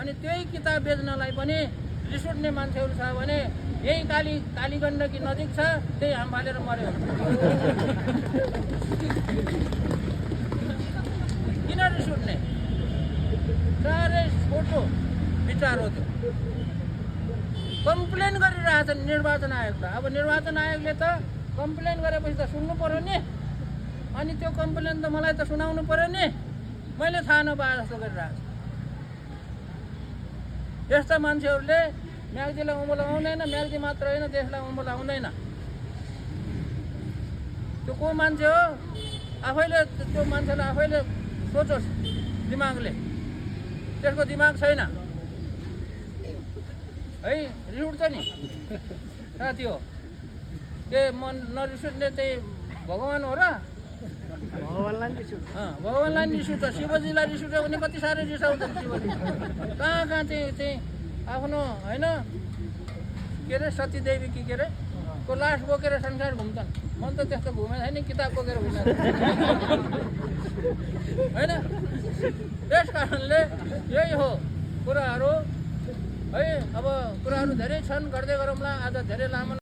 अनि त्यही किताब बेच्नलाई पनि रिस उठ्ने मान्छेहरू छ भने यही कालीगण्डकी नजिक छ, त्यही हाम फालेर मर्यो। किन रिस उठ्ने? साह्रै छोटो विचार हो त्यो। कम्प्लेन गरिरहेछन् निर्वाचन आयोगलाई। अब निर्वाचन आयोगले त कम्प्लेन गरेपछि त सुन्नु पर्यो नि, अनि त्यो कम्प्लेन त मलाई त सुनाउनु पर्यो नि। मैले थाहा नपाए जस्तो गरिरहेको छु। यस्ता मान्छेहरूले म्याग्दीलाई उँभो लगाउँदैन, म्याग्दी मात्र होइन देशलाई उँभो लगाउँदैन। त्यो को मान्छे हो? आफैले त्यो मान्छेलाई आफैले सोचोस् दिमागले। त्यसको दिमाग छैन है, रिस उठ्छ नि साथी हो। त्यो मन नरिसुट्ने चाहिँ भगवान् हो र? भगवान्लाई रिस उठ्छ। शिवजीलाई रिस उठ्यो भने कति साह्रै रिसाउँछन् शिवजी। कहाँ चाहिँ आफ्नो होइन के अरे सतीदेवी कि के अरे को लास बोकेर संसार घुम्छन्। मन त त्यस्तो घुमेको छैन, किताब बोकेर घुमेको होइन। त्यस कारणले यही हो कुराहरू है। अब कुराहरू धेरै छन्, गर्दै गरौँला। आज धेरै लामो